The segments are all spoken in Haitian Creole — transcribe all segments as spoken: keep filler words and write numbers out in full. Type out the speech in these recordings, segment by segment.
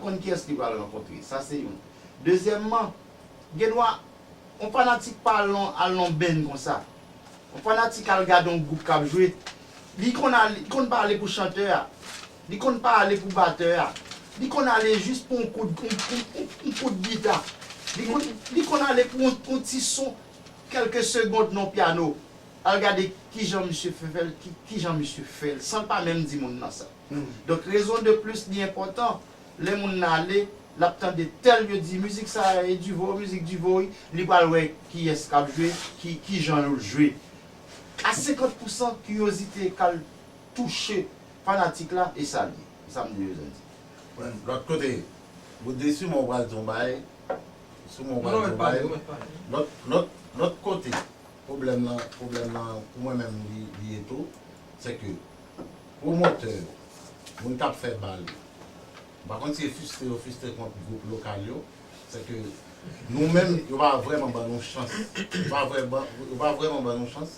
konn kiyès li pral rankontre. Sa se youn. Dezyèmman, gen dwa yon fanatik pa al nan, al nan benn konsa. Yon fanatik al gade yon gwoup k ap jwe. Li konn ale, li konn pa ale pou chantè a. Li konn pa ale pou batè a. Li konn ale jis pou yon kout, yon, yon, yon, yon kout gita. Li konn, li konn ale pou yon, yon ti son, kèlke segond nan pyano. Al gade kijan misye fè, fè l, ki, kijan misye fè l, san l pa menm di moun nan sa. Donk, rezon de plis li enpòtan. Lè moun nan ale, l ap tande tèl yo di, mizik sa a e Divo, mizik Divo, wi, li pral wè kiyès k ap jwe, ki, kijan yo jwe. A senkant pousan, kiryozite k al touche fanatik la, e sa l ye. E sa m te bezwen di. Lòt kote, Woody, si mwen pral di yon bagay, si mwen pral di yon bagay, lòt, lòt, lòt kote, pwoblèm nan, pwoblèm nan, pou mwen menm, li, li ye tou, se ke pwomotè yo, moun k ap fè bal yo, m pa konn si e fristre yo fristre kont gwoup lokal yo, se ke nou menm, yo pa vrèman ban nou chans, yo pa vrè ban, yo pa vrèman ban nou chans,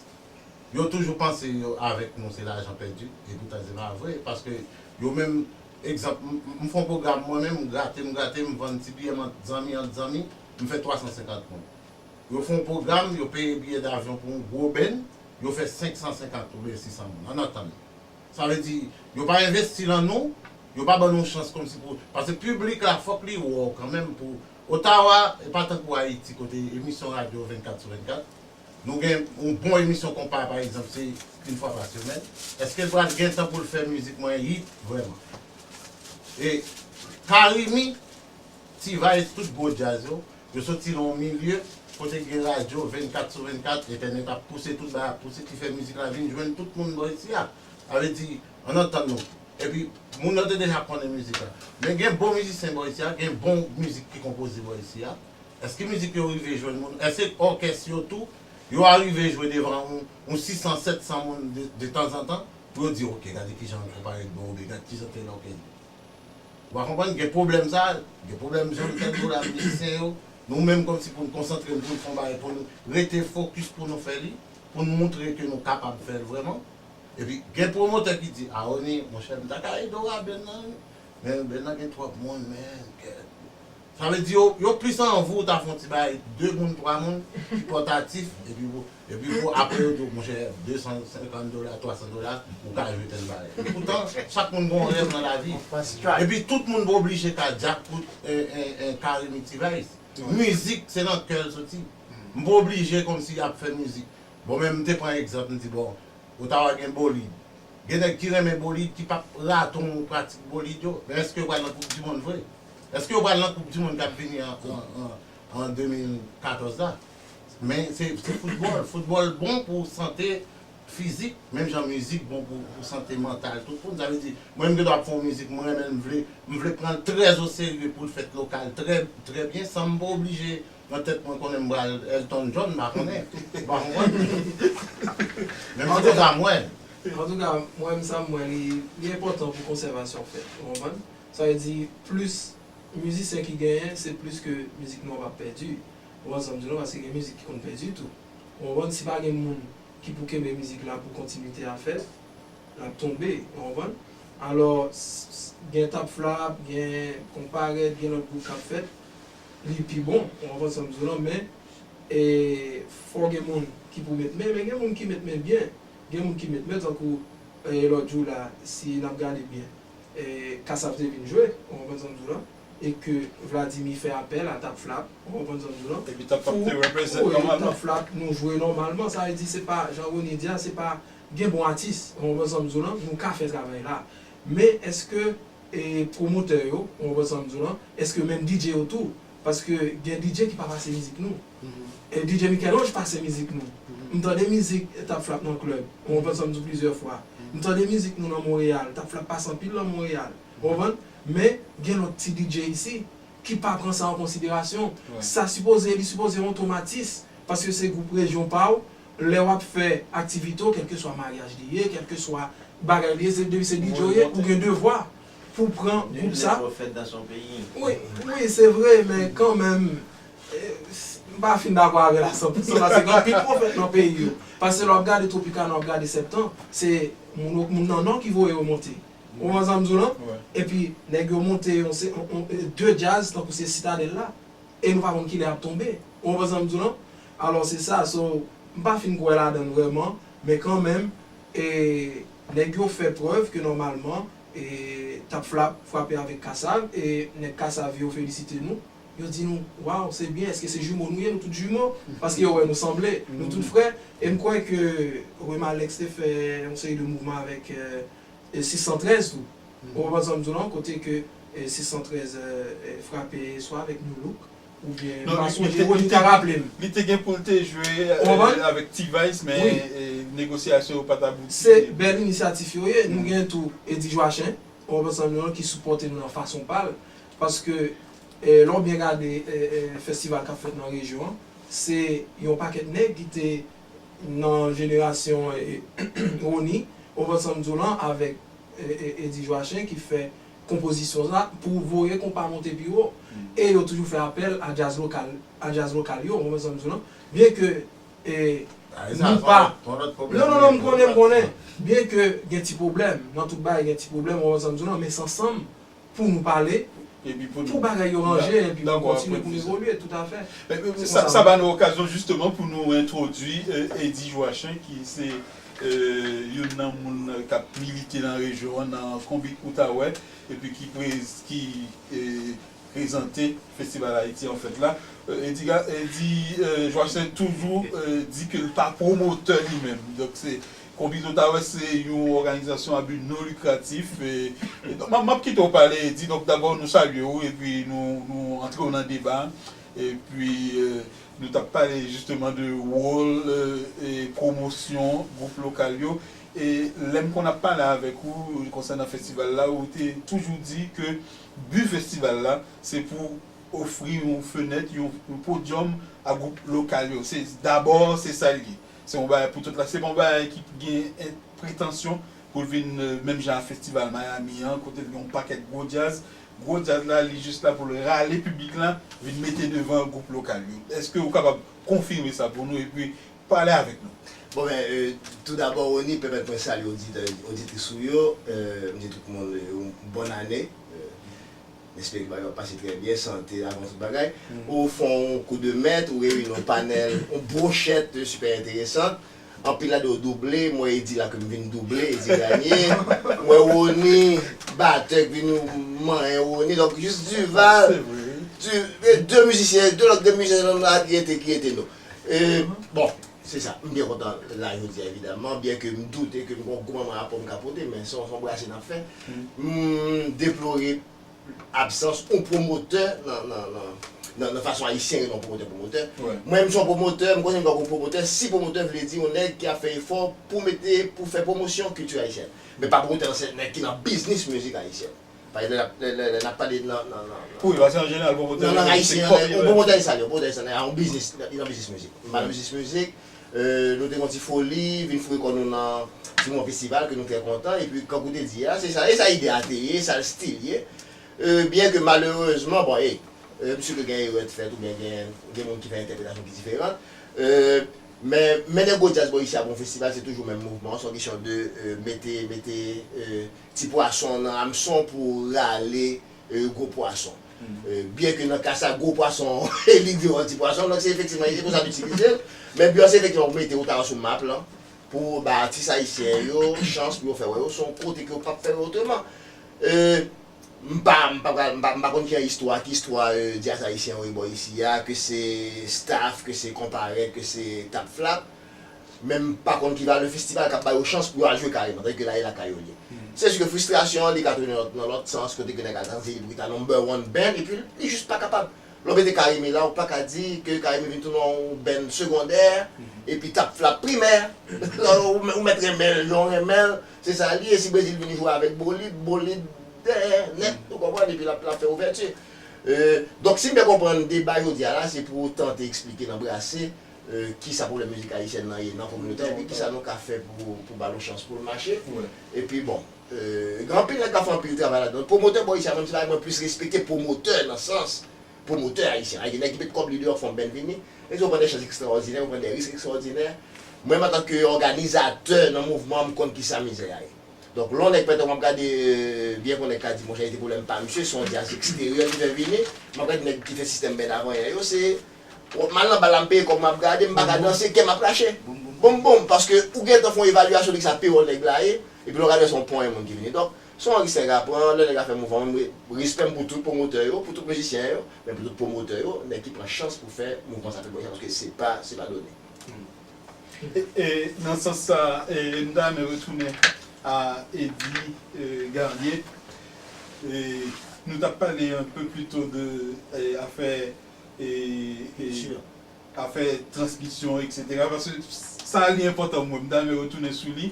yo toujou panse yo avèk nou se lajan pèdi, e poutan se pa vre, paske yo menm, egzanp, m, m, m fè yon pwogram mwen menm, m grate, m grate, m vann ti biyè m ant zanmi, ant zanmi, m fè twa san senkant moun. Yo fè yon pwogram, yo peye biyè davyon pou yon gwo benn, yo fè senk san senkant oubyen sis san moun. Ann antann. Sa vle di, yo pa envesti lan nou, yo pa ban nou chans kòmsi pou, paske piblik la, fòk li wè w kanmenm pou, Ottawa, e pa tankou Ayiti kote emisyon radyo vennkat sou vennkat. Nou gen yon bon emisyon konpa, pa egzanp, se yon fwa pa semèn. Èske l pral gen tan pou l fè mizik mwen hit vrèman? E Carimi, T-Vice, tout gwo djaz yo, yo soti nan yon milye kote gen radyo vennkat sou vennkat, entènèt ap pouse, tout bagay ap pouse, ki fè mizik la vin jwenn tout moun bò isi a. Sa vle di, ann antann nou. Epi, moun nan te deja konnen mizik la. Men gen bon mizisyen bò isi a, gen bon mizik ki konpoze bò isi a. Èske mizik yo rive jwenn moun? Èske òkès yo tou, yo arive jwe devan yon, yon sis san, sèt san moun de, de tanzantan, pou yo di, oke, gade kijan yon konpa rèd bon, oubyen gade kijan tèl òkès. Ou pa konprann? Gen pwoblèm sa, gen pwoblèm jan tèl dola mizisyen yo. Nou menm kòmsi pou n konsantre n, pou n fè yon bagay, pou n rete fokis pou nou fè li, pou n montre ke nou kapab fè l vrèman. Epi, gen pwomotè ki di, a, Rony, monchè, m ta ka ede w a benn nan, wi. Men benn nan gen twòp moun, men, kèt. Sa vle di, yo, yo plis anvi w ta fè yon ti bagay, de moun, twa moun, ki pòtatif, epi pou, epi pou, apre yo di w, monchè, de san senkant dola, twa san dola, ou ka jwe tèl bagay. Epoutan, chak moun gen yon rèv nan lavi. Epi tout moun pa oblije kadyak pou, e, e, e, Carimi, T-Vice. Mizik, se nan kè l soti. M pa oblije kòmsi y ap fè mizik. Bon, men m te pran egzanp, m di, bon, Ottawa gen bolid. Gen nèg ki renmen bolid, ki p ap rate yon pratik bolid yo. Men èske yo pral nan koup di mond vre? Èske yo pral nan koup di mond k ap vini an, an, an, an de mil katòz la? Men se, se foutbòl. Foutbòl bon pou sante fizik, menm jan mizik bon pou, pou sante mantal tout moun. Sa vle di, mwen menm m gen dwa ap fè yon mizik, mwen renmen l, m vle, m vle pran l trè o serye pou l fèt lokal, trè, trè byen, san m pa oblije nan tèt mwen konnen m pral Elton John, m pa konnen. Ou pa konprann? Men m se konsa m wè l. Antouka, mwen menm sa m wè li, li enpòtan pou konsèvasyon fèt. Ou konprann? Sa vle di, plis mizisyen ki genyen, se plis ke mizik nou an p ap pèdi. Ou konprann sa m di w lan? Paske gen mizik ki konn pèdi tou. Ou konprann? Si pa gen moun ki pou kenbe mizik la pou kontinite a fèt, l ap tonbe, ou konprann? Alò, s- s- gen Tap Flap, gen Konpa Rèd, gen lòt gwoup k ap fèt, li pi bon, ou konprann sa m di w lan, men e fò gen moun ki pou met men, men gen moun ki met men byen, gen moun ki met men, tankou e lòt jou la, si n ap gade byen, e Kassav te vin jwe, ou konprann sa m di w lan, e ke Vladimir fè apèl a Tap Flap, ou konprann sa m di w lan, Epi Tap Flap te represent nòmalman. Tap Flap nou jwe nòmalman, sa vle di se pa, jan Rony di a, se pa, gen bon atis, ou konprann sa m di w lan, nou ka fè travay la, men èske e pwomotè yo, ou konprann sa m di w lan, èske menm DJ yo tou, paske gen DJ ki pa pase mizik nou. E DJ Michel-Ange pase mizik nou. M tande mizik Tap Flap nan klèb, ou konprann sa m di w plizyè fwa. M tande mizik nou nan Monreyal, Tap Flap pase anpil nan Monreyal. Ou konprann? Men gen lòt ti DJ isi ki pa pran sa an konsiderasyon. Sa sipoze, li sipoze yon otomatis, paske se gwoup rejyon pa w, lè w ap fè aktivite w, kèlkeswa maryaj li ye, kèlkeswa bagay li ye, se depi se DJ w ye, ou gen devwa pou pran gwoup sa. Wi, wi, se vre, men kanmenm, e, s- m pa fin dakò avè l a san pousan, paske gen anpil pwofèt nan peyi yo. Paske lè w ap gade Tropicana, w ap gade Septan, se moun, moun nan Nò ki voye yo monte. Ou konprann sa m di w lan? Epi nèg yo monte yon, se, yon, yon, de djaz tankou se Sitadèl la. E nou pa konn kilè y ap tonbe. Ou konprann sa m di w lan? Alò se sa, so, m pa fin kwè ladan l vrèman, men kanmenm, e, nèg yo fè prèv ke nòmalman, e, Tap Flap frape avèk Kassav, e nèg Kassav yo felisite nou. Yo di nou, waw, se byen, èske se jimo nou ye? Nou tout jimo, paske yo wè nou sanble, nou tout frè. E m kwè ke Rema Lex te fè yon seri de mouvman avèk, e, e sis san trèz tou. Ou konprann sa m di w lan, kote ke, e, sis san trèz, e, e, frape swa avèk Nu Look, oubyen m pa sonje, Rony ka raple m. Li te gen pou l te jwe, e, avèk T-Vice, men, e, negosyasyon yo pa t abouti. Se bèl inisyatif yo ye. Nou gen tou Eddy Joachim, ou konprann sa m di w lan, ki sipòte nou nan fason pa l. Paske, e, lè w byen gade, e, e, festival k ap fèt nan rejyon an, se yon pakèt nèg ki te nan jenerasyon, e, Rony, ou konprann sa m di w lan, avèk, e, e, Eddy Joachim ki fè konpozisyon sa pou voye konpa monte pi wo. E yo toujou fè apèl a djaz lokal, a djaz lokal yo, ou konprann sa m di w lan. Byen ke, e, nou pa. Non, non, non, m konnen, m konnen. Byen ke gen ti pwoblèm, nan tout bagay gen ti pwoblèm, ou konprann sa m di w lan, men se ansanm pou nou pale, pou bagay yo ranje, epi pou kontinye pou nou evolye, toutafè. Sa, sa ba nou okazyon jisteman pou nou entwodui, e, Eddy Joachim, ki se, e, youn nan moun k ap milite nan rejyon an, nan Konbit Outaouais, epi ki prez-, ki, e, prezante Festival Ayiti an fèt la. E, Eddy, Eddy, e, Joachim toujou, e, di ke l pa pwomotè li menm. Donk, se Konbit Outaouais se yon òganizasyon a bi non likratif. E, e, donk, m, m ap kite w pale, Eddy. Donk, dabò, nou salye w, epi nou, nou antre w nan deba. Epi, e, nou t ap pale jisteman de wòl, e, e pwomosyon gwoup lokal yo. E lè m konn ap pale avèk ou konsènan festival la, ou te toujou di ke bi festival la, se pou ofri yon fenèt, yon, yon podyòm a gwoup lokal yo. Se, dabò, se sa l ye. Se yon bagay pou tout la. Se pa yon bagay ki gen en-, pretansyon pou l vin, e, menm jan a festival Miami an, kote l gen yon pakèt gwo djaz. Gwo djaz la, li jis la pou l rale piblik la, vin mete devan gwoup lokal yo. Èske ou kapab konfime sa pou nou epi pale avèk nou? Bon, ben, e, tou dabò, Rony, pèmèt mwen salye oditè, oditris ou yo. E, m di tout moun, e, yon bòn ane. E, M espere ke bagay yo ap pase trè byen, sante avan tout bagay. Ou fè yon kou de mèt, ou reyini yon panèl, yon bwochèt, e, sipè enteresan. Anpil ladan yo double, m wè Eddy la ke m vin double, Eddy Granier. M wè Rony, batè k vin manyen Rony. Donk, jis Duval, du, e, de mizisyen, de lòt de mizisyen la ki rete, ki rete nou. E, bon, se sa. M byen kontan la jodi a, evidaman, byen ke m doute ke m gon gwo manman rapò m ka pote, men se yon, se yon brase n ap fè. M deplore absans yon pwomotè nan, nan, nan, nan, nan fason ayisyen rele yon pwomotè, pwomotè. Mwen, m se yon pwomotè, m konnen m pa yon pwomotè. Si pwomotè vle di yon nèg ki ap fè efò pou mete, pou fè pwomosyon kilti ayisyèn. Men pa pwomotè nan sens nèg ki nan biznis mizik ayisyèn. Paske lè, lè, lè, lè n ap pale nan, nan, nan, nan, wi, paske an jeneral, pwomotè nan lang ayisyen, yon pwomotè se sa, yon pwomotè se sa, yon biznis, li nan biznis mizik. M pa nan biznis mizik, e, nou te gon ti foli, vin foure kò nou nan ti moman festival ke nou trè kontan, epi kankou te di a, se sa, e sa ide a te ye, sa l stil ye. E, byen ke malerezman, bon, e, e, m si ke gen erè t fèt oubyen gen, gen moun ki fè entèpretasyon ki diferan. E, men, mennen gwo djaz bò isi a pou yon festival, se toujou menm mouvman an, se yon kesyon de, e, mete, mete, e, ti pwason nan amson pou rale, e, gwo pwason. E, byen ke nan ka sa, gwo pwason, e li vire an ti pwason, donk se efektivman, se pou sa nou itilize l. Men byen se efektivman pou mete Ottawa sou map lan, pou ba atis ayisyen yo chans pou yo fè wè yo se yon kote ke yo p ap fè wè otreman. E, m pa, m pa pral, m pa, m pa konn ki istwa, ki istwa, e, djaz ayisyen yo ye bò isi a, ke se Staff, ke se Konparèt, ke se Tap Flap. Men m pa konn ki valè festival k ap ba yo chans pou yo al jwe kareman, tandike la e lakay yo l ye. Se si ke fristrasyon an, li ka tounen nan lòt, nan lòt sans, kote ke nèg al tande Brita number one band, epi li jis pa kapab. Lè w mete Carimi la, ou pa ka di ke Carimi vin tounen yon band segondè, epi Tap Flap primè. Ou, ou mèt renmen l, jan w renmen l, se sa l ye. Si Brezil vin jwe avèk bolid, bolid dèyè nèt, ou konprann, epi l ap, l ap fè ouvèti. E, donk, si m byen konprann deba jodi a la, se pou tante eksplike nan brase, e, kisa pwoblèm mizik ayisyèn nan ye nan kominote, epi kisa nou ka fè pou, pou ba l yon chans pou l mache. Epi, bon, e, gen anpil nèg k ap fè anpil travay ladan. Pwomotè bò isi a, menm si bagay mwen plis respekte pwomotè nan sans pwomotè ayisyen. Gen nèg ki met kòb li deyò, fè yon band vini. E yo pran de chans ekstraòdinè, yo pran de risk ekstraòdinè. Mwen, antanke òganizatè nan mouvman, m konn kisa mizè a ye. Donk, lè yon nèg pètè m ap gade, euh, byen konnen ka di, monchè, se te pwoblèm pa misye, se yon dyaz eksteryè ki fè vini. M ap gade nèg ki fè sistèm bèn avan yè yo, se, w ap mal nan bal la, m peye kòb, m ap gade, m pa ka danse, kè m ap rache. Boum, boum, paske ou gentan fè yon evalyasyon de kisa pewòl nèg la ye, epi lè w gade se yon ponyen moun ki vini. Donk, se yon risk nèg a pran, lè nèg la fè mouvman, mwen, respè m pou tout pwomotè yo, pou tout mizisyen yo, men pou tout pwomotè yo, nèg ki pran chans pou fè mouvman sa pi byen, paske se pa, se pa done. E, e, nan sans sa, e, m ta renmen retounen a Eddy, e, Garnier. E, nou t ap pale un peu plus tôt de, e, afè, e, e, afè transmisyon, et cetera. Paske sa li enpòtan mwen, m ta renmen retounen sou li.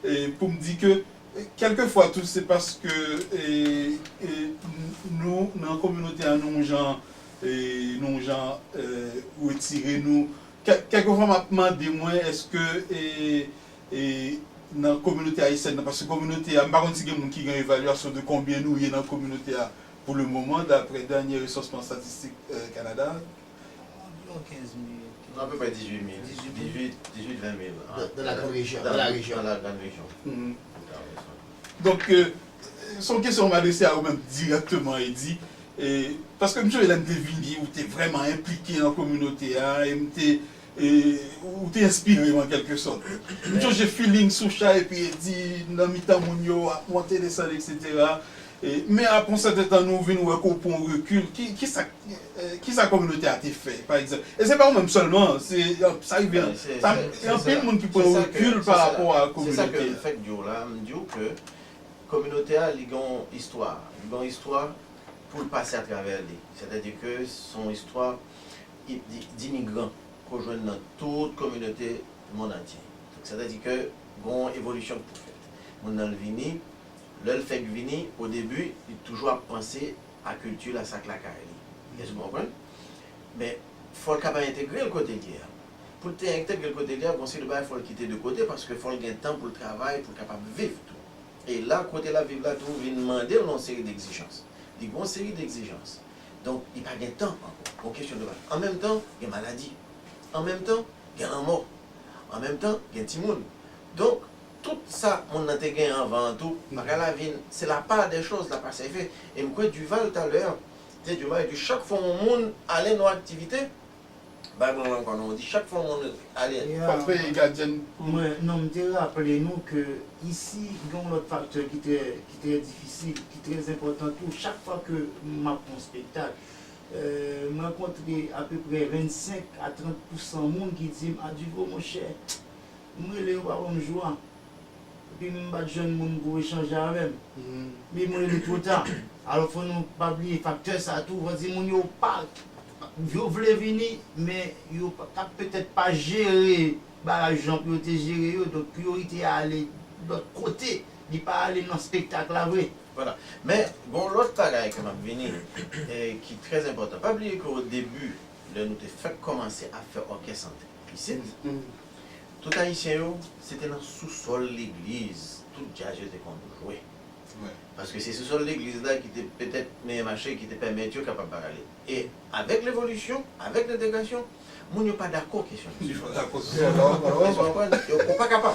E, pou m di ke, e, kèlkefwa tou, se paske, e, e, n- nou, nan kominote a, nou jan, e, nou jan, e, retire nou. Kè- Kèlkefwa, m ap mande mwen, èske, e, e, nan kominote ayisyèn nan, paske kominote a, m pa konn si gen moun ki gen evalyasyon de konbyen nou ye nan kominote a pou le moman, daprè dènye resansman estatistik, e, Kanada. Anviwon kenz mil. Non, apeprè dizuit mil. Dizuit, dizuit, ven mil. Dans, dans la grande région, dans la région. Dans la grande région. Donk, e, se yon kesyon m adrese a ou menm dirèkteman, Eddy. E, paske m sonje lè m te vini, ou te vrèman enplike nan kominote a, e m te, e, ou te enspire m an kèlke sòt. M sonje feeling Soucha epi Eddy nan mitan moun yo, ap monte desann, et cetera. E, men apre yon sèten tan, nou vin wè ke w pran rekil. Ki, ki sa, e, ki sa kominote a te fè, pa egzanp? E se pa ou menm sèlman, se, sa rive, sa, e anpil moun ki pran rekil pa rapò a kominote a. Se sa ke m fèk di w la, m di w ke kominote a, li gen yon istwa. Li gen yon istwa pou l pase atravè li. Sètadi ke se yon istwa i- di- dimigran ke w jwenn nan tout kominote mond antye. Sètadi ke gen yon evolisyon ki pou fèt. Moun nan l vini, lè l fèk vini, o debi, li toujou ap panse a kilti l, a sa k lakay li. Èske w konprann? Men, fò l kapab entegre l kote l ye a. Pou l te entegre l kote l ye a, gon seri de bagay fò l kite de kote, paske fò l gen tan pou l travay, pou l kapab viv tou. E la, kote l ap viv la tou, vin mande l yon seri d egzijans. Li gen yon seri d egzijans. Donk, li pa gen tan ankò. Gon kesyon de bagay. An menm tan, gen maladi. An menm tan, gen lanmò. An menm tan, gen timoun. Donk, tout sa moun nan te gen anvan an tou, bagay la vin, c'est la part des choses, la passe à effet. E m kwè Duval talè, te di, Duval di, chak fwa yon moun ale nan yon aktivite, bay mwen ankò non, di chak fwa yon moun ale. Fò l peye gadyèn pou. Mwen, non, m te raple nou ke isi, gen yon lòt faktè ki trè, ki trè difisil, ki trè enpòtan tou. Chak fwa ke m ap fè yon espektak, euh, m rankontre apeprè vennsenk a trant pousan moun ki di m, Adivo, monchè, m rele yo pa ban m jou a. Epi m pa t jwenn moun pou echanje avè m. Men mwen rele two ta. Alò fò nou pa bliye faktè sa tou, fò di moun yo pa, yo vle vini, men yo pa, ka petèt pa jere bagay jan pou yo te jere yo, donk priyorite a ale lòt kote, li pa ale nan espektak la vre. Vwala. Men, gon lòt bagay ke m ap vini, e, ki trè enpòtan. Pa bliye ke o debi, lè nou te fèk kòmanse ap fè òkès antre isit, tout Ayisyen yo, se te nan sousòl legliz, tout djaz yo te konn jwe. Paske se sousòl legliz la ki te petèt meyè mache, ki te pèmèt yo kapab ale. E avèk levolisyon, avèk lentegrasyon, moun yo pa dakò kesyon misye. Èske w konprann? Yo, ou pa kapab.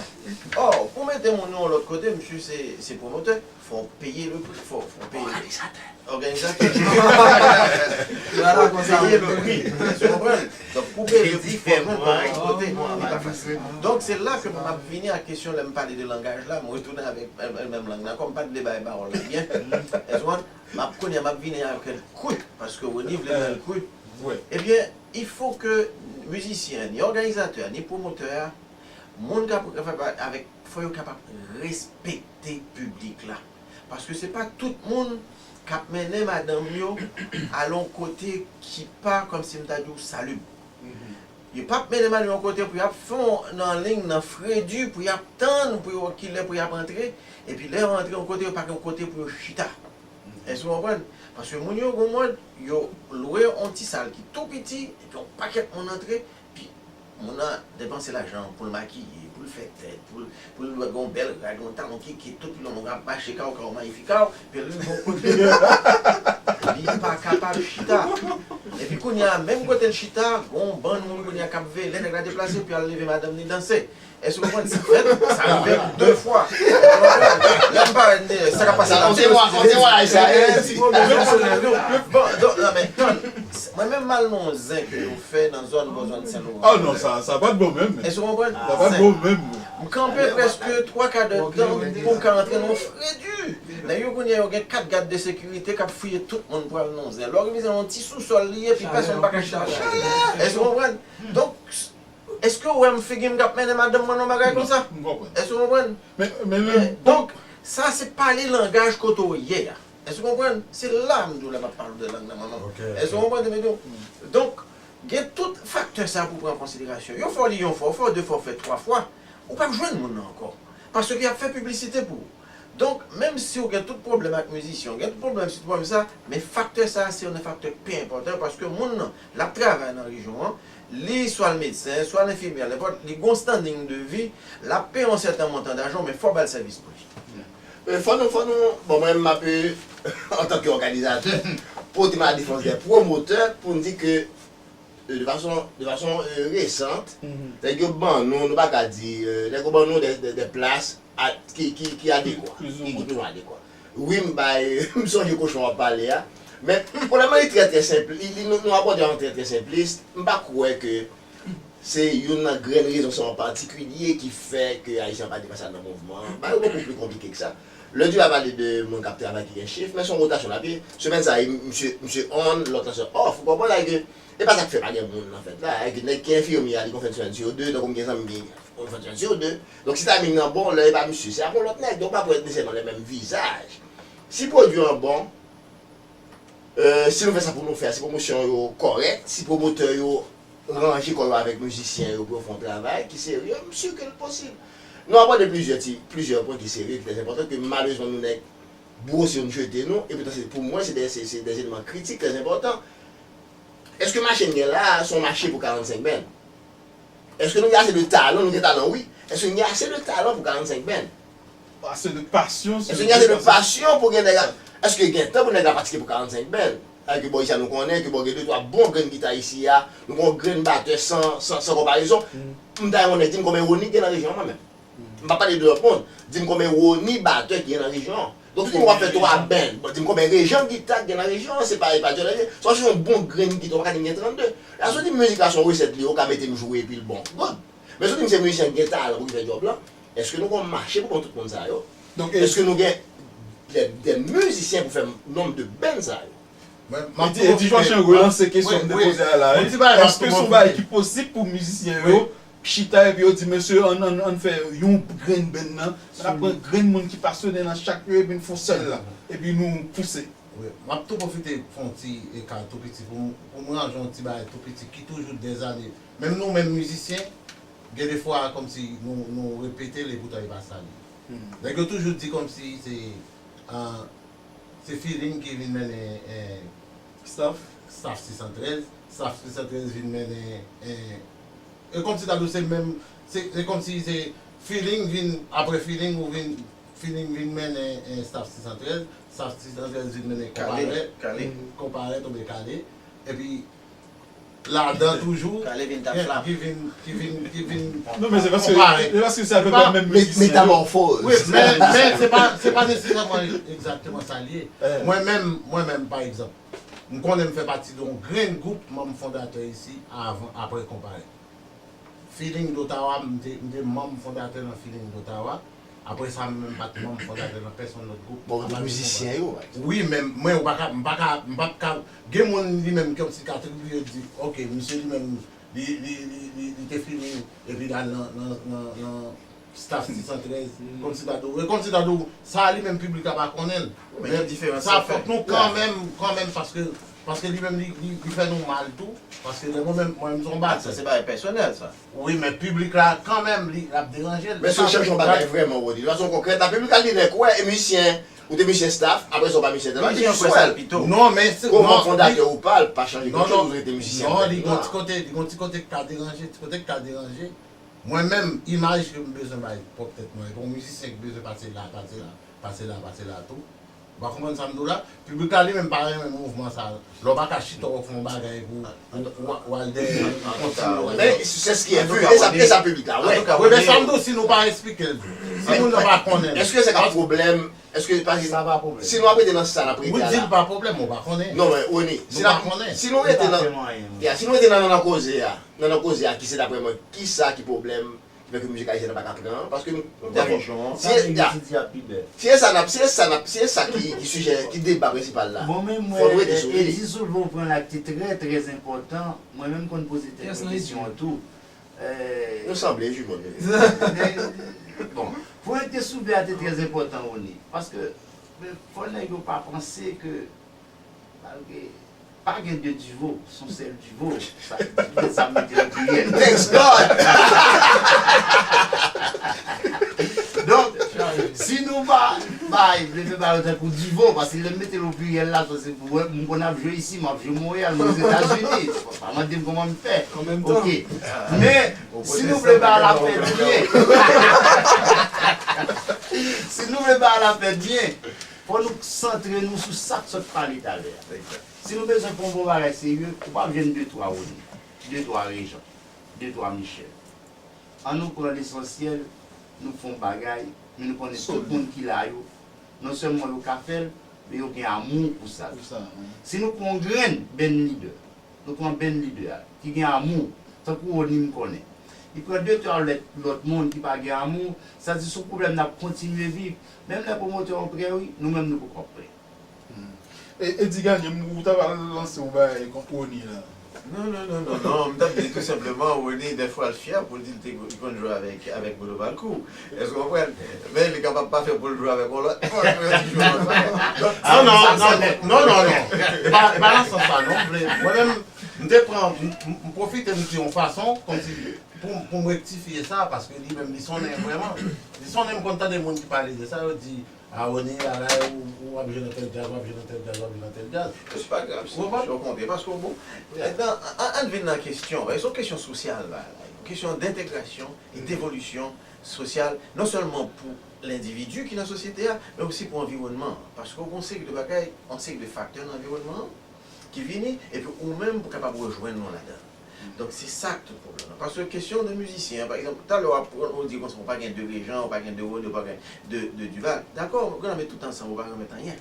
Ò, pou mete moun yo yon lòt kote, misye se, se pwomotè, fò w peye le pri, fò, fò w peye. Òganizatè. Fò w peye le pri. Èske w konprann? Donk, pou peye le pri, fò w jwenn kòman yon kote. Li pa fasil. Donk, se la ke m ap vini a kesyon lè m pale de langaj la, m retounen avèk, e, menm lang nan, kòm m pa t vle bay pawòl la byen. Èske w konprann? M ap kounye a, m ap vini avèk l kri, paske Rony vle bay l kri. Ebyen, il faut que mizisyen, ni òganizatè a, ni pwomotè a, moun k ap fè pa- avèk, fò yo kapab respekte piblik la. Paske se pa tout moun k ap mennen madanm yo al yon kote ki pa, kòmsi m ta di w, salib. Yo p ap mennen madanm yo yon kote pou y ap fè yon nan liy nan fredi, pou y ap tann, pou yo wè kilè pou y ap antre, epi lè yo antre yon kote, yo pa gen yon kote pou yo chita. Èske w konprann? Paske moun yo gon mòd, yo lwe yon ti sal ki tou piti, epi yon pakèt moun antre, pi moun nan depanse lajan pou l makiye, pou l fè tèt, pou l, pou l gen yon bèl rad, yon talon kikit, tout pil yon moun ap mache kaw kaw mayifikaw, pi l rive yon kote. Li pa kapab chita. Epi kounye a, menm kote l chita, gon bann moun kounye a k ap veye. Lè nèg la deplase, pou y al leve madanm li danse. Èske w konprann sa fèt? Sa rive de fwa. Lè m pa, sa ka pase nan... Bon, donk, non, men, tann. Mwen menm, m al nan yon zen ke yo fè nan zòn bò zòn Sen Loran. Oh non, sa, sa pa t bon menm. Èske w konprann? Sa pa t bon menm. M kanpe prèske twa ka dè tan pou m ka antre nan yon fredi. Nèg yo kounye a, yo gen kat gad de sekirite k ap fouye tout moun pou al nan zen. Lè w rive, se yon ti sousòl li ye, epi pèsonn pa ka chita. Èske w konprann? Donk, èske w wè m figi m k ap mennen madanm mwen nan bagay konsa? M konprann. Èske w konprann? Men, men, men, donk, sa se pale langaj kote w ye a. Èske w konprann? Se la m di w lè m ap pale w de lang nan, manman. Èske w konprann, Dimitri? Donk, gen tout faktè sa pou pran an konsiderasyon. Yo fè w li yon fwa, w fè w de fwa, w fè twa fwa, ou p ap jwenn moun nan ankò. Paske y ap fè piblisite pou ou. Donk, menm si w gen tout pwoblèm ak mizisyen, w gen tout pwoblèm si tout pwoblèm sa, men faktè sa a se youn nan faktè k pi enpòtan yo, paske moun nan, l ap travay nan rejyon an, li swa l medsen, swa l enfimyè, nenpòt, li gon standing de vi, l ap peye yon sèten montan dajan, men fò w ba l sèvis pou li. E, fò nou, fò nou, bon, mwen menm m ap, antanke òganizatè, pote ma defans dè pwomotè pou n di ke, e, de fason, de fason, e, resant, nèg yo ban nou, nou pa ka di, e, nèg yo ban nou dè, dè, dè plas a, ki, ki, ki adekwa, ki, ki toujou adekwa. Wi, m bay, m sonje kochon w ap pale a. Men, pwoblèm nan li trè, trè senplis, li, li, nou, nou abòde yon trè, trè senplis. M pa kwè ke se youn nan grenn rezon sa an patikilye ki fè ke Ayisyen an pa depase al nan mouvman an. Bagay yo bokou pli konplike ke sa. Lè di w ap pale de moun k ap travay ki gen chif, men se yon wotasyon l ap ye. Semèn sa a, misye, misye on, lòt la se off. Ou konprann? Sa vle di ke, e pa sa k fè pa gen moun nan fèt la. Sa vle di ke nèg ki enfimyè a, li gon fen de semèn sou de, tankou m gen zanmi ki gon fen de semèn sou de. Donk, si timing nan bon, lè e pa misye, se ap yon lòt nèg. Donk, ou p ap wè nesesèman lè menm vizaj. Si pwodui an bon, e, si nou fè sa pou nou fè a, si pwomosyon yo kòrèk, si pwomotè yo ranje kò yo avèk mizisyen yo pou yo fè yon travay ki serye, m si ke l posib. Nou abòde plizyè ti, plizyè pwen ki serye, ki trè enpòtan, ke malerezman nou nèk bwose yo n jete nou, e poutan se, pou mwen, se de, se, se de eleman kritik trè enpòtan. Èske mache n gen la a, se yon mache pou karannsenk band? Èske nou gen ase de talan? Nou gen talan, wi. Èske n gen ase de talan pou karannsenk band? Ase de pasyon, si nou gen ase de pasyon pou gen nèg la. Èske gen tan pou nèg la patike pou karannsenk band? Sa vle di ke bò isi a nou konnen ke bò gen de twa bon grenn gita isi a, nou gen yon grenn batè san, san, san konparezon. M ta renmen konnen, di m konbyen Rony k gen nan rejyon an, mwen menm. M p ap pale de lòt moun. Di m konbyen Rony batè ki gen nan rejyon an. Donk, si w ap fè twa band, bon, di m konbyen rejyon gita k gen nan rejyon an, se pa, e pa djòlè. Si w ap chèche yon bon grenn gita, ou pa ka di m gen trannde. Lè sa w di mizik la se yon resèt li ye, ou ka mete m jwe epi l bon. Good. Men si w di m se mizisyen k gen talan pou ki fè djòb lan, èske nou gen yon mache pou ban tout moun sa yo? Èske nou gen de, de mizisyen pou fè nonb de band sa yo? Mwen, m ap pwofite. Eddy Joachim relanse kesyon m te poze a la, wi. Èske se yon bagay ki posib pou mizisyen yo chita epi yo di, mesye, ann, ann, ann fè yon grenn band nan, n ap pran grenn moun ki pasyone nan chak yo epi n fè yon sèl la, epi nou pouse. Wi, m ap tou pwofite fè yon ti ekal tou piti pou, pou m ranje yon ti bagay tou piti ki toujou dèzane. Menm nou menm mizisyen, gen de fwa kòmsi nou, nou repete l epoutan e pa sa l ye. Nèg yo toujou di kòmsi se, ah, se feeling ki vin mennen, eh, staff, staff sis san trèz, staff sis san trèz vin mennen, eh, e kòmsi ta di w se menm, se, se kòmsi se feeling vin, apre feeling ou vin, feeling vin mennen, eh, staff sis san trèz, staff sis san trèz vin mennen konparèt, konparèt oubyen kale, epi ladan toujou, ki vin, ki vin, ki vin konpare. Non, men se paske, se paske se apeprè menm mizisyen yo. Metamòfoz. Wi, men, men se pa, se pa nesesèman egzakteman sa l ye. Mwen menm, mwen menm, pa egzanp, m konnen m fè pati de yon grenn gwoup manm fondatè isi avan, apre konpare. Feeling d'Ottawa, m te, m te manm fondatè nan Feeling d'Ottawa. Apre sa, m menm pa t manm fondatè nan pèsonn lòt gwoup. Bon, ou te mizisyen yo, pa egzanp. Wi, men mwen, ou pa ka, m pa ka, m p ap ka, gen moun li menm kòmsi ka atribiye di, ok, misye li menm, li, li, li, li, li te Feeling, epi l al nan, nan, nan, nan staff sis san trèz, kòmsi ta di w, e kòmsi ta di w, sa a li menm piblik la pa konnen l. Men sa fòk nou kanmenm, kanmenm, paske, paske li menm li, li, li fè nou mal tou, paske lè mwen menm, mwen menm se yon batè. Sa se bagay pèsonèl sa. Wi, men piblik la kanmenm, li, l ap deranje l. Men si w chèche yon bagay vrèman, Rony, de fason konkrèt la, piblik la genlè kwè, e mizisyen, ou te mizisyen staff, apre sa w pa mizisyen staff, li jis kwè l. Non, men se, non, manm fondatè ou pa, l pa chanje kèk chòz, ou rete mizisyen. Non, li gon ti kote, li gon ti kote k ka deranje, ti kote k ka deranje. Mwen menm, imaj ke m bezwen bay pwòp tèt mwen, epi yon mizisyen ki bezwen pase la, pase la, pase la, pase la tou. Ou pa konprann sa m di w la? Piblik la li menm pa renmen mouvman sa. Lè w pa ka chita w fè yon bagay pou w al dèyè yon kontinye. Men se ce qui est vu. E sa piblik la wè. Wi, men sa m di w, si nou pa eksplike l, si moun nan pa konnen. Èske se ka pwoblèm? Èske pa si nou ap rete nan sa n ap rete a la? Ou di l pa pwoblèm, ou pa konnen. Non, men Rony, si nou rete nan, si nou rete nan nan koze a, nan nan koze a ki se daprè mwen, kisa ki pwoblèm ki fè ke mizik ayisyen an pa ka pran, paske nou, si e sa n ap, si e sa n ap, si e sa ki, ki sijè, ki deba prensipal la, fò nou rete sou li. Eddy Soulvan pran l ak te trè, trè enpòtan, mwen menm konn poze tèt mwen kesyon an tou. Nou sanble, jimèl. Bon, pwen ke soulve a te trè enpòtan, Rony, paske fò nèg yo pa panse ke, malgre, pa gen de Divo, se yon sèl Divo. Sa, sa mete nan pliyèl. Thanks God! Donk, si nou pa bay, vle fè bagay tankou Divo, paske lè m mete l o pliyèl la, sa se pou wè, m konn ap jwe isi, m ap jwe Monreyal, m Ozetazini. Pa mande m kòman m fè. Ok. Men, si nou vle bay lapè byen, si nou vle bay lapè byen, fò nou santre nou sou sa k sot pale talè a. Si nou bezwen fè yon bon bagay serye, ou p ap jwenn de twa Rony, de twa Rejan, de twa Michèl. Ann nou pran lesansyèl, nou fè yon bagay, men nou konnen tout moun ki la yo, non sèlman yo ka fè l, men yo gen amou pou sa tou. Si nou pran yon grenn band leader, nou pran band leader a, ki gen amou, tankou Rony m konnen. Li pran de twa lòt, lòt moun ki pa gen amou, sa di se yon pwoblèm n ap kontinye viv. Menm lè pwomotè yo prè wi, nou menm nou poko ap prè. Eddy Gagné, ou ta pral lanse yon bagay kont Rony la. Non, non, non, non, non. M t ap di tou senpleman, Rony, dèfwa l fyè pou l di l te konn jwe avèk, avèk Bodo Valcourt. Èske w konprann? Men li kapab pa fyè pou l jwe avèk yon lòt moun, pou l di jwe yon lòt bagay. Non, non, non, non, non, non. Pa, pa nan sans sa, non. Mwen menm, m te pran, m pwofite m di yon fason, kòmsi, pou, pou m rektifye sa, paske li menm, li sonnen vrèman. Li sonnen, m konn tande moun ki pale de sa, yo di, A Rony, bagay, ou, ou ap jwe nan tèl djaz, w ap jwe nan tèl djaz, w ap jwe nan tèl djaz. Se pa grav, si w konprann, paske bon, nan, an, ann vin nan kesyon, se yon kesyon sosyal, la, la, yon kesyon dentegrasyon e devolisyon sosyal, non sèlman pou lendividi ki nan sosyete a, men osi pou anviwònman an. Paske w gen yon seri de bagay, yon seri de faktè nan anviwònman an, ki vini, epi ou menm pou kapab rejwenn nou ladan. Donk, se sa k tout pwoblèm nan. Paske kesyon de mizisyen an, pa egzanp, talè w ap pran, ou di konsa, ou pa gen de Rejan, ou pa gen de Rony, ou pa gen de, de Duval. Dakò, ou ka mete tout ansanm, ou pa ka mete anyen.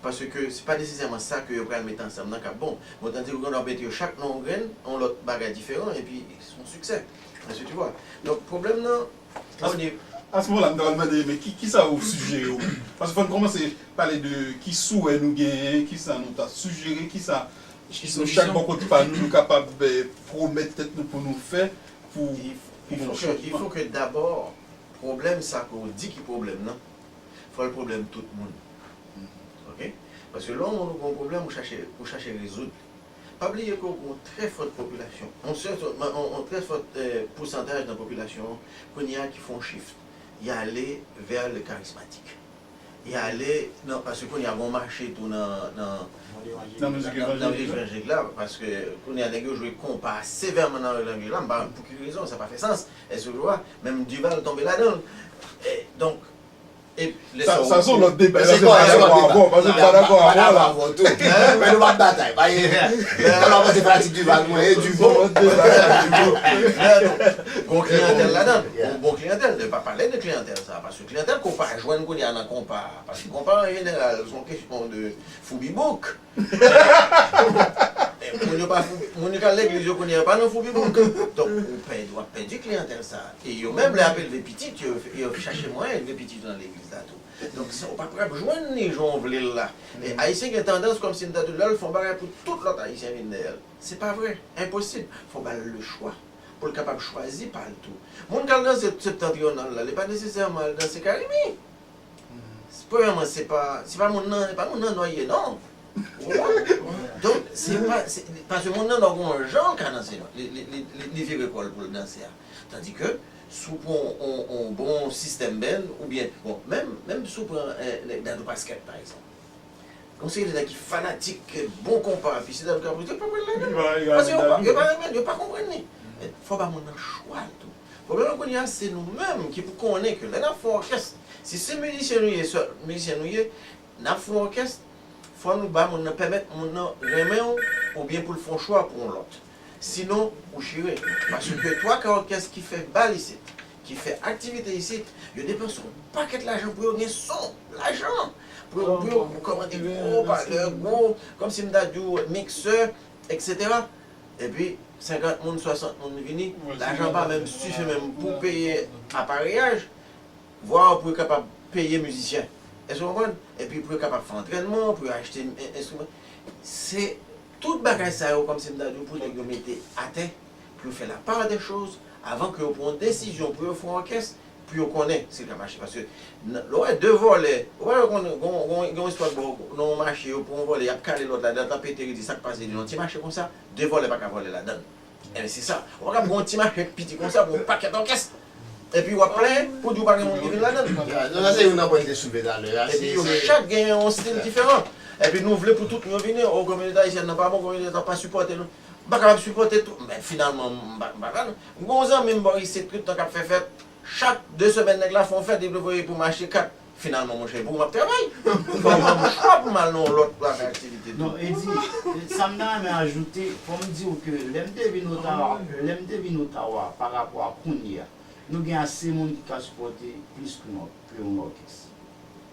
Paske se pa nesesèman sa ke yo pral mete ansanm nan k ap bon. Men otan di, ou gen dwa mete yo chak nan yon grenn, yon lòt bagay diferan, epi se yon siksè. Èske tu vois? Donk, pwoblèm nan, A ce moment-là, m ta pral mande, men ki, kisa ou sijere ou? Paske fò n kòmanse pale de ki souwè nou genyen, kisa nou ta sijere, kisa nou chak bò kote pa nou, nou kapab pwomèt tèt nou pou nou fè pou, pou gen yon chanjman. Il faut que d'abord, pwoblèm sa ke w di ki pwoblèm nan, fò l pwoblèm tout moun. Ok? Paske lè yon moun gen yon pwoblèm, ou chache, ou chache rezoud li. Pa bliye ke w gen yon trè fòt popilasyon, yon sèl, yon, yon trè fòt pousantaj nan popilasyon an kounye a ki fè yon shift. Y ale vè le karismatik. Y ale nan, paske kounye a gen yon mache tou nan, nan, nan mizik evanjelik la, paske kounye a nèg yo jwe konpa sevèman nan mizik evanjelik la, m pa konn pou ki rezon, sa pa fè sans. Èske w wè? Menm Duval tonbe ladan l. Donk, Sa se yon lòt deba, paske m pa dakò avè w, paske m pa dakò avè w la. Men nou p ap batay, pa gen, nou pa panse fanatik Duval mwen, e Duval. Gon kliyantèl ladan, gon kliyantèl, nou pa pale de kliyantèl sa, paske kliyantèl ke w pa jwenn kounye a nan konpa, paske konpa an jeneral se yon kesyon de foubibouk. Moun yo pa fou, moun yo k al legliz yo kounye a pa nan foubibouk. Donk, ou pèdi, w ap pèdi kliyantèl sa. E yo menm, lè y ap elve pitit yo, yo chache mwayen elve pitit yo nan legliz la tou. Donk, sa, ou pa p ap jwenn li jan w vle l la. E Ayisyen gen tandans kòmsi m ta di w lè l fè yon bagay pou tout lòt Ayisyen vin dèyè l. Se pa vre. Enposib. Fò w ba l le chwa. Pou l kapab chwazi pa l tou. Moun k al danse septantriyonal la, li pa nesesèman al danse Karimi. Premyèman, se pa, se pa moun nan, se pa moun nan nò l ye, non. Ou konprann? Donk, se pa, se, paske moun nan nò gen yon jan l ka danse, li, li, li, li, li vire kò l pou l danse a. Tandike, si w pran yon, yon, yon bon sistèm band, oubyen, bon, menm, menm si w pran, eh, nèg Dadou Pasquet, pa egzanp. Gon seri de nèg ki fanatik bon konpa, epi si Dadou Caprice, yo pa pral ladan. Paske yo pa, yo pa renmen l, yo pa konprann li. Men fò w ba moun nan chwa l tou. Pwoblèm nan kounye a, se nou menm ki pou konnen ke lè n ap fè yon òkès, si se mizisyen nou ye, se mizisyen nou ye, N ap fè yon òkès, fò nou ba moun nan, pèmèt moun nan renmen w oubyen pou l fè yon chwa pou yon lòt. Sinon, ou chire. Paske twa ka òkès ki fè bal isit, ki fè aktivite isit, yo depanse yon pakèt lajan pou yo gen son, lajan. Pou yo, pou yo kòmande gwo palè, gwo, kòmsi m ta di w, miksè, etsetera. Epi, senkant moun, swasant moun vini, lajan pa menm sifi menm pou peye apareyaj, vwa pou yo kapab peye mizisyen. Èske w konprann? Epi pou yo kapab fè antrènman, pou yo achte en-, enstriman. Se tout bagay sa yo, kòmsi m ta di w, pou nèg yo mete atè, pou yo fè la part des choses, avan ke yo pran yon desizyon pou yo fè yon òkès, pou yo konnen si l ka mache. Paske, n-, lè w wè de vòlè, ou pa wè gon, gon, gon, gon istwa bò, nan yon mache, yo pran yon vòlè, y ap kale lòt la, lòt la pete ri, di sa k pase, di yon ti mache konsa, de vòlè pa ka vòlè ladan l. Enben, se sa. Ou pa ka pran yon ti mache piti konsa pou yon pakèt òkès. Epi w ap plenyen pou di w pa gen moun ki vin ladan l. Non, sa se youn nan pwen m te soulve talè a. Epi yo chak gen yon stil diferan. Epi nou vle pou tout moun vini, o, kominote ayisyèn nan pa bon, kominote a pa sipòte nou. M pa kapab sipòte tout, men finalman, m pa, m pa ka non. M gen yon zanmi m bò isit, tout tan k ap fè fèt, chak de semèn nèg la fè yon fèt, epi l voye pou m achte kat. Finalman, monchè, pou m ap travay. Fò m ban m chwa pou m al nan yon lòt bagay aktivite tou. Non, Eddy, sa m ta renmen ajoute, fò m di w ke lè m te vin Ottawa, lè m te vin Ottawa pa rapò a kounye a, nou gen ase moun ki ka sipòte plis ke yon, ke yon òkès.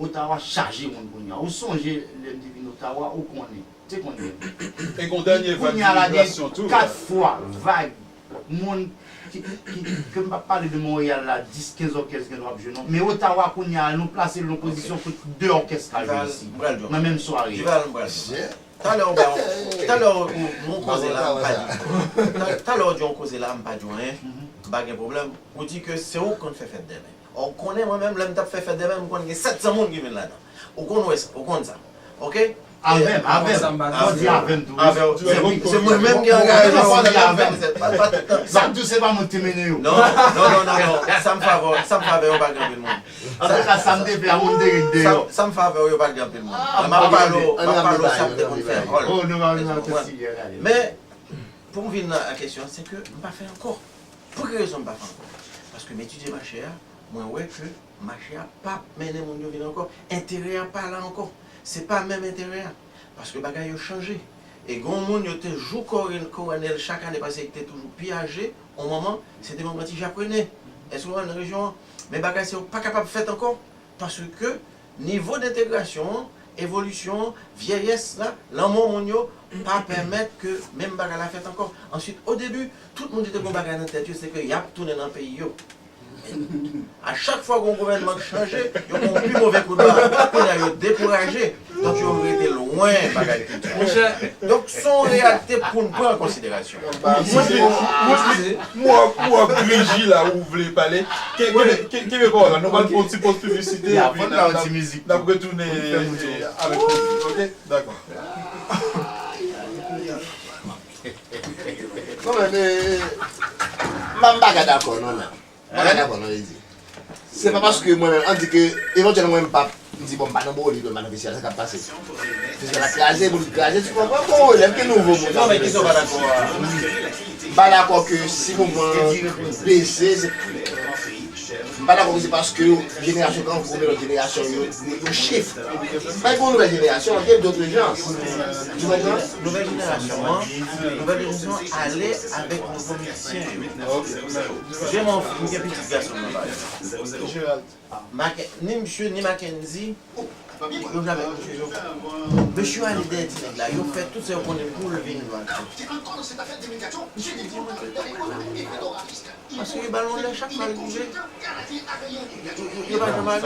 Ottawa chaje moun kounye a. Ou sonje lè m te vin Ottawa, ou konnen. Te konnen. E gon dènye vag imigrasyon tou. Kounye a la gen kat fwa vag moun ki, ki, ki, ke m p ap pale de Monreyal la, dis, kenz òkès gen dwa ap jwe non. Men Ottawa kounye a, nou plase l nan pozisyon kote de òkès ka jwe isi, nan menm sware a. Duval, m pral di w. Talè w ba, talè w, nou koze la, m pa di. Ta-, talè w di yon koze la, m pa di w anyen. M pa gen pwoblèm. Ou di ke se ou k konn fè fèt dèmen. Ou konnen mwen menm, lè m t ap fè fèt dèmen, m konn gen sèt san moun ki vin ladan. Ou konn wè sa, ou konn sa. Oke? Avè m, avè m. Fò di avè m tou, wi. Avè w. Se mwen menm ki angaje w. Fò di avè m. Pa, pa tout tan. Sa m di w, se pa mwen ki te mennen yo. Non, non, non, non, non. Sa m fè avè w, sa m fè avè w, pa gen anpil moun. Antouka, sa m te fè a, moun te ret deyò. Sa, sa m fè avè w, yo pa gen anpil moun. M ap pale w, m ap pale w sa m te konn fè. Oh, nou pa vin nan kontinye, gade. Men, pou m vin nan kesyon an, se ke m pa fè ankò. Pou ki rezon m pa fè ankò? Paske m etidye mache a, mwen wè ke mache a p ap mennen moun yo vin ankò. Enterè a pa la ankò. Se pa menm enterè a. Paske bagay yo chanje. E gen yon moun yo te jou kore-, kouwone l chak ane paske li te toujou pi aje. On moman, se te manman ti Jakrennen. Èske w konprann nan rejyon an? Men bagay sa yo pa kapab fèt ankò. Paske nivo dentegrasyon an, evolisyon an, vyeyès la, lanmò moun yo pa pèmèt ke menm bagay la fèt ankò. Answit, o debi, tout moun te gen yon bagay nan tèt yo, se ke y ap tounen nan peyi yo. A chak fwa gen yon gouvènman k chanje, yo gen yon pi move kout ba. Kounye a, yo dekouraje. Donk, yo rete lwen bagay kiltirèl. Donk, se yon reyalite pou n pran an konsiderasyon. Mwen, mwen, mwen, mwen, mwen, Griji la, ou vle pale? Ke, ke, ke, kenbe pawòl la, nou pral fè yon ti poz piblisite, epi n ap, n ap, n ap retounen, eh, avèk ou. Oke? Dakò. Non, men, men, m pa, m pa ka dakò, non, men. M pa ka dakò, non, li di. Se pa paske mwen menm, an di ke, evantyèlman, mwen, m pa, m di, bon, m pa nan Bowling, m pa nan festival, sa k ap pase. Festival la kraze, moun kraze, ti konprann, bon, lè m gen nouvo moun. Non, men kisa w pa dakò a? M pa dakò ke si mouvman blese, se, m pa dakò ke se paske jenerasyon k antre lòt jenerasyon yo, yo, yo shift. Pa gen yon nouvèl jenerasyon, gen dòt jan. Tu comprends? Nouvèl jenerasyon an, nouvèl jenerasyon ale avèk nouvo mizisyen yo. Jemòf, m gen pitit gason m nan pale. Macke-, ni misye, ni Mackendy, yo jamè. Mesye yo ale dèyè ti nèg la, yo fè tout sa yo konnen pou l vin jwe ak yo. Paske yo ba l yon lè chak fwa l rive. Yo, yo, yo pa janm ale.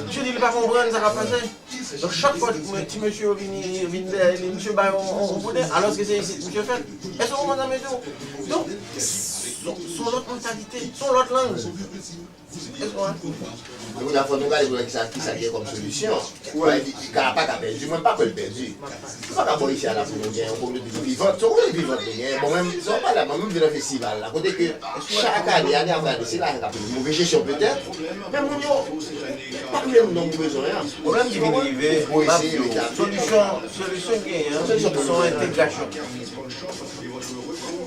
Misye di li pa konprann sa k ap pase. Donk, chak fwa ti, ti mesye yo vini, vin dèyè li, misye ba yo yon, yon, yon bouden, alòske se isit misye fèt. Èske w konprann sa m vle di w? Donk, se, se yon lòt mantalite, se yon lòt lang. Èske w konprann? Men kounye a, fò nou gade pou wè kisa, kisa ki gen kòm solisyon. Wè, li, li ka, pa ka pèdi, mwen, m pa kwè l pèdi. Nou pa ka bò isi a la pou nou gen yon kominote ki vivant. Se yon kominote vivant nou gen. Bon, mwen, sa w pale a, mwen, mwen vin nan festival la. Kote ke chak ane, ane apre ane, se lajan k ap vini. Move jesyon petèt, men moun yo pa touye moun nan pou bezwen an. Pwoblèm ki vin rive, m ap di w, solisyon, solisyon ki genyen an, se yon entegrasyon.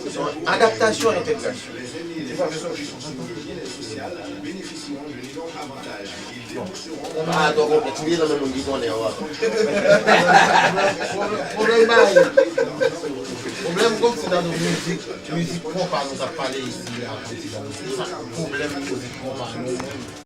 Se yon adaptasyon, entegrasyon. Ah, twò konplèks. M te nan men moun ki konnen yo. Pwoblèm bay. Pwoblèm kòmsi nan nou mizik, mizik konpa nou t ap pale isi a, kòmsi nan nou. Se sa pwoblèm mizik konpa nou.